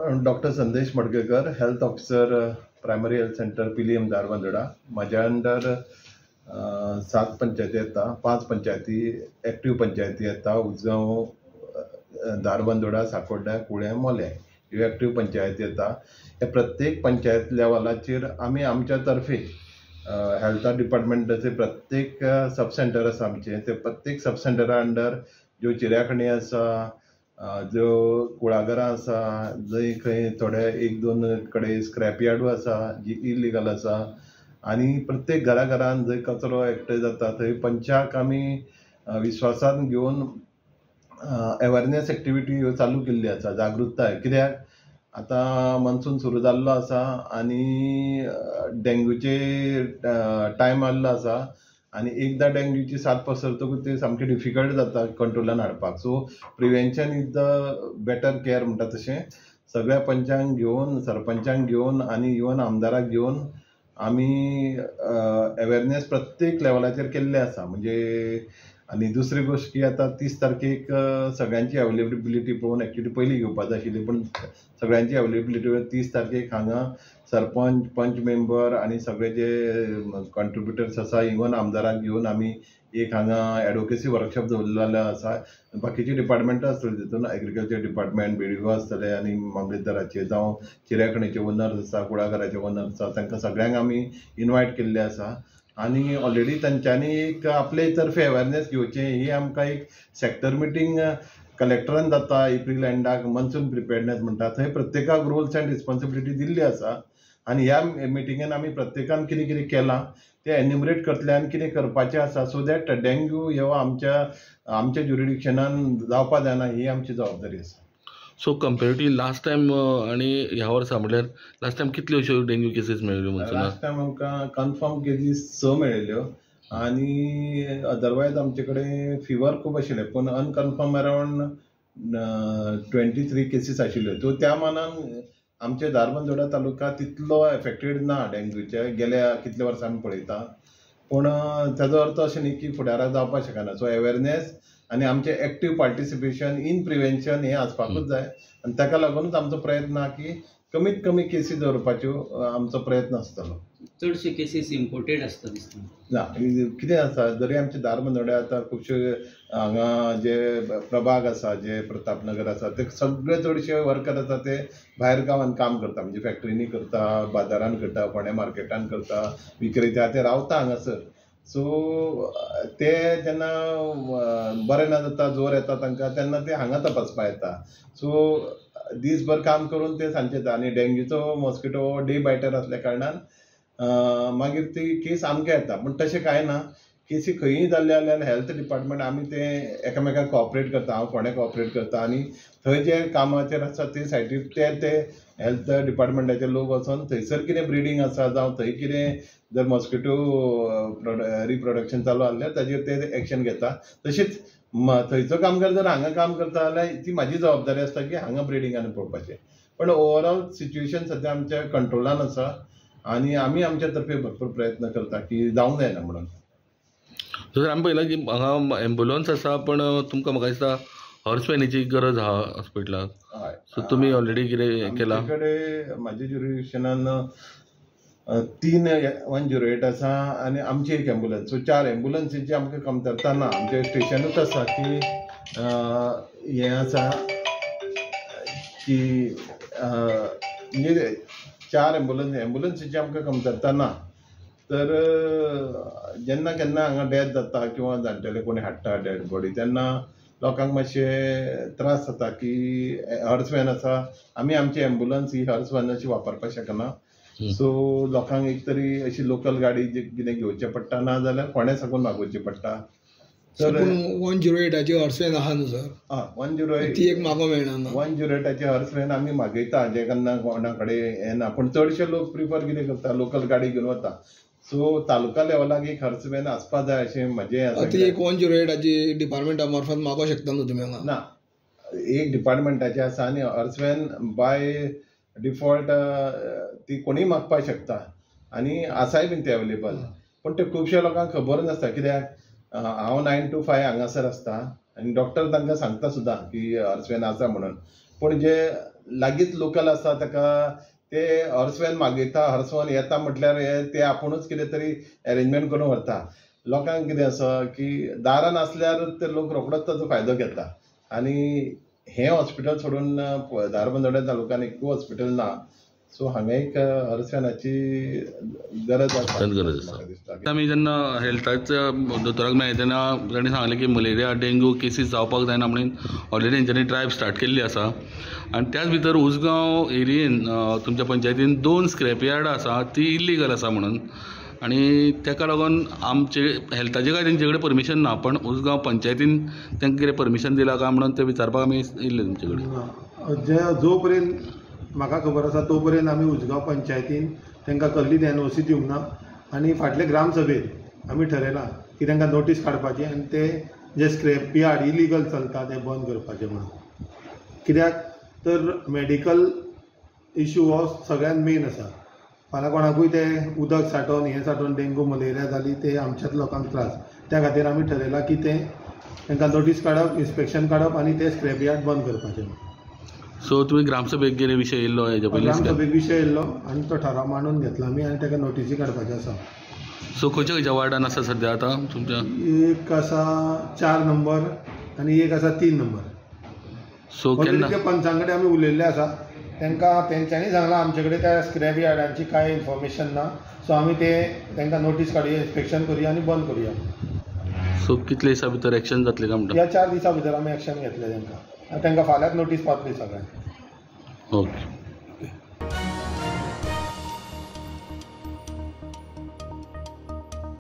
Doctor Sandesh Madgekar, health officer, primary health centre, Piliem, Dharbandora. म्हाज्या under 7 पंचायती येता, 5 पंचायती एक्टीव पंचायती येता. उजगांव, धारबांदोडा, साकोड्डा, कुळें, मोलें ह्यो एक्टीव पंचायती येता. ह्या प्रत्येक पंचायत लेवलाचेर आमी आमच्या तर्फे हेल्था डिपार्टमेंटाचे प्रत्येक सब सेंटर आसा आमचें, ते प्रत्येक सब सेंटरा अंडर ज्यो चिऱ्याखणी आसा, ज्यो कुळागरां आसा, जंय खंय थोडे एक दोन कडेन स्क्रॅप यार्डूय आसा जी इलिगल आसा, आनी प्रत्येक घरा घरान जंय कचरो एकठांय जाता थंय पंचाक आमी विस्वासान घेवन अवेरनेस एक्टिविटी ह्यो चालू केल्ली आसा. जागृताय कित्याक आतां मॉन्सून सुरू जाल्लो आसा आनी डेंग्यूचे टायम आयिल्लो आसा आनी एकदां डेंग्यूची साथ पसरतकूच ते सामकें डिफिकल्ट जाता कंट्रोलान हाडपाक. So prevention is the better care म्हणटा तशें सगळ्या पंचांक घेवन, सरपंचांक घेवन आनी इवन आमदाराक घेवन आमी अवेरनेस प्रत्येक लेवलाचेर केल्ले आसा. म्हणजे आनी दुसरी गोश्ट की आतां 30 तारखेक सगळ्यांची अवेलेबिलिटी पळोवन एक्चुली पयलीं घेवपा जाय आशिल्ली, पूण सगळ्यांची अवेलेबिलिटी 30 तारखेक हांगा सरपंच, पंच मेंबर आनी सगळे जे कॉन्ट्रिब्युटर्स आसा इवन आमदाराक घेवन आमी एक हांगा एडवोकेसी वर्कशॉप दवरलेलो आसा. बाकीची डिपार्टमेंटां आसतली तितून एग्रीकल्चर डिपार्टमेंट, बीडीओ आसतले आनी मामलेदाराचे जावं चिऱ्याखणीचे ओनर्स आसा, कुळागराचे ओनर्स आसा, तांकां सगळ्यांक आमी इनवायट केल्ले आसा. आनी ऑलरेडी तांच्यांनी एक आपले तर्फे अवेरनेस घेवचें ही आमकां एक सेक्टर मिटींग कलेक्टरान जाता एप्रील एंडाक, मॉन्सून प्रिपेर्डनेस म्हणटा थंय प्रत्येकाक रोल्स एंड रिस्पॉन्सिबिलिटी दिल्ली आसा. आनी ह्या मिटिंगेन आमी प्रत्येकान कितें कितें केलां तें एन्युमरेट करतले आनी कितें करपाचें आसा, सो that dengue ह्यो आमच्या आमच्या ज्युरिडिक्शनान जावपा जायना ही आमची जबाबदारी आसा. सो कंपेरेटिवली लास्ट टायम आनी ह्या वर्सा म्हळ्यार लास्ट टायम कितल्यो अश्यो डेंग्यू केसीस मेळ्ळ्यो मॉन्सुनाक? लास्ट टायम आमकां कन्फर्म केसीस 6 मेळिल्ल्यो आनी अदरवायज आमचे कडेन फिवर खूब आशिल्ले, पूण अनकन्फर्म अरावंड 23 केसीस आशिल्ल्यो. सो त्या मानान आमचे धारबांदोडा तालुका तितलो एफेक्टेड ना डेंग्यूचे, गेल्या कितल्या वर्सां आमी पळयता, पूण ताजो अर्थ अशें न्ही की फुडाराक जावपाक शकना. सो अवेरनेस आनी आमचें एक्टीव पार्टिसिपेशन इन प्रिवेन्शन हें आसपाकूच जाय आनी ताका लागूनच आमचो प्रयत्न आहा की कमीत कमी केसी दवरपाच्यो आमचो प्रयत्न आसतलो. चडशे केसीस इम्पोर्टेड आसता दिसता ना, कितें आसा जरी आमचे धारबांदोड्या आतां खुबशे हांगा जे प्रभाग आसा, जे प्रतापनगर आसा, ते सगळे चडशे वर्कर आसा ते भायर गांवान काम करता, म्हणजे फॅक्टरींनी करता, बाजारान करता, फोंड्या मार्केटान करता, विक्रेते ते रावता हांगासर. सो ते जेन्ना बरें ना जाता, जोर येता तांकां, तेन्ना ते हांगा तपासपा येता. सो दीसभर काम करून ते सांजचे येता आनी डेंग्यूचो मॉस्किटो डे बायटर आसल्या कारणान मागीर ती केस आमकां येता. पूण तशें कांय ना, केसी खंयीय जाल्ले जाल्यार हेल्थ डिपार्टमेंट आमी ते एकामेकांक कॉपरेट करता. हांव फोंड्या कॉपरेट करता आनी थंय जे कामाचेर आसा ते सायटीर ते ते हेल्थ डिपार्टमेंटाचे लोक वचोन थंयसर कितें ब्रिडींग आसा जावं थंय कितें जर मॉस्किटो रिप्रोडक्शन चालू आसल्यार ताजेर ते एक्शन घेता. तशेंच थंयचो कामगार जर हांगा काम करता जाल्यार ती म्हाजी जबाबदारी आसता की हांगा ब्रिडींगान पळोवपाचें. पण ओवरऑल सिच्युएशन सद्या आमच्या कंट्रोलान आसा आनी आमी आमच्या तर्फे भरपूर प्रयत्न करता की जावंक जायना म्हणून. सर आमी पळयलां की हांगा एम्बुलन्स आसा, पण तुमकां म्हाका दिसता हॉर्स वॅनीची गरज आहा हॉस्पिटलाक. हय, सो तुमी ऑलरेडी कितें केलां? आमचे कडेन म्हाज्या ज्युरिडिक्शनान 3 108 आसा आनी आमची एक एम्बुलन्स, सो 4 एम्बुलन्सीची आमकां कमतरता ना. आमचें स्टेशनूच आसा की हें आसा की म्हणजे 4 एम्बुलन्सीची आमकां कमतरता ना. तर जेन्ना केन्ना हांगा डेथ जाता किंवा जाणटेले कोणी हाडटा डेड बॉडी तेन्ना लोकांक मातशे त्रास जाता की हर्स व्हॅन आसा, आमी आमची एम्बुलन्स ही हर्स व्हॅन अशी वापरपाक शकना. सो लोकांक एक तरी अशी लोकल गाडी जी कितें घेवचें पडटा, ना जाल्यार फोंड्या साकून मागोवची पडटा. तर 108 हर्स व्हॅन आहा न्हू सर? आं, 108 ती एक मागो मेळना. 108 हर्स व्हॅन आमी मागयता जे केन्ना कोणा कडेन येना, पूण चडशे लोक प्रिफर कितें करता, लोकल गाडी घेवन वता. सो तालुका लेवलाक एक हर्स व्हॅन आसपा जाय अशें म्हजें आसा. ती एक 108 डिपार्टमेंटा मार्फत मागो शकता न्हू तुमी हांगा? ना, एक डिपार्टमेंटाचें आसा आनी हर्स व्हॅन बाय डिफॉल्ट ती कोणीय मागपाक शकता आनी आसाय बीन ती अवेलेबल, पूण ते खुबश्या लोकांक खबर नासता. कित्याक हांव 9 to 5 हांगासर आसता आनी डॉक्टर तांकां सांगता सुद्दां की हर्स व्हॅन आसा म्हणून, पूण जे लागींच लोकल आसा ताका ते हर्स व्हॅन मागयता, हर्स व्हॅन येता म्हटल्यार ते आपुणूच कितें तरी एरेंजमेंट करून व्हरता. लोकांक कितें आसा की दारान आसल्यार ते लोक रोखडोच ताचो फायदो घेता. आनी हें हॉस्पिटल सोडून धारबांदोड्या तालुक्यान एकूय हॉस्पिटल ना, सो हांगा एक हर्स व्हॅनाची गरज आसा, गरज आसा. म्हाका दिसता. आमी जेन्ना हेल्थाच्या दोतोराक मेळ्ळे तेन्ना ताणें सांगलें की मलेरिया डेंग्यू केसीस जावपाक जायना म्हणून ऑलरेडी तेंच्यांनी ड्रायव स्टार्ट केल्ली आसा. आनी त्याच भितर उसगांव एरियेन तुमच्या पंचायतीन 2 स्क्रॅप यार्ड आसा ती इल्लीगल आसा म्हणून, आनी ताका लागून आमचे हेल्थाचे काय तेंचे कडेन परमिशन ना, पण उसगांव पंचायतीन तांकां कितें परमिशन दिलां काय म्हणून तें विचारपाक आमी येयल्ले तुमचे कडेन. जे जो पर्यंत म्हाका खबर आसा तो पर्यंत आमी उसगांव पंचायतीन तांकां कसलीच एनओसी दिवंक ना आनी फाटले ग्रामसभेत आमी ठरयलां की तांकां नोटीस काडपाची आनी ते जे स्क्रॅप यार्ड इलिगल चलता ते बंद करपाचे म्हणून. कित्याक तर मेडिकल इशू हो सगळ्यांत मेन आसा. फाल्यां कोणाकूय ते उदक सांठोवन हें सांठोवन डेंगू मलेरिया जाली ते आमच्याच लोकांक त्रास. त्या खातीर आमी ठरयलां की ते तांकां नोटीस काडप, इन्स्पेक्शन काडप आनी ते स्क्रॅप यार्ड बंद करपाचे म्हणून. सो तुमी ग्रामसभेक कितें विशय येयल्लो हेज्या पयलीं? ग्रामसभेक विशय येयल्लो आनी तो ठराव मांडून घेतला आमी आनी ताका नोटीसी काडपाच्यो आसा. सो खंयच्या खंयच्या वार्डान आसा सद्या आतां तुमच्या? एक आसा 4 नंबर आनी एक आसा 3 नंबर. सो केन्ना पंचां कडेन आमी उलयल्ले आसा, तांकां तेंच्यांनी सांगलां आमचे कडेन त्या स्क्रॅप यार्डांची कांय इन्फॉर्मेशन ना, सो आमी ते तांकां नोटीस काडुया, इन्स्पेक्शन करुया आनी बंद करुया. सो कितले दिसां भितर एक्शन जातलें काय म्हणटा? ह्या 4 दिसां भितर आमी एक्शन घेतले तांकां, तांकां फाल्यांच नोटीस पावतली सगळ्यांक. ओके.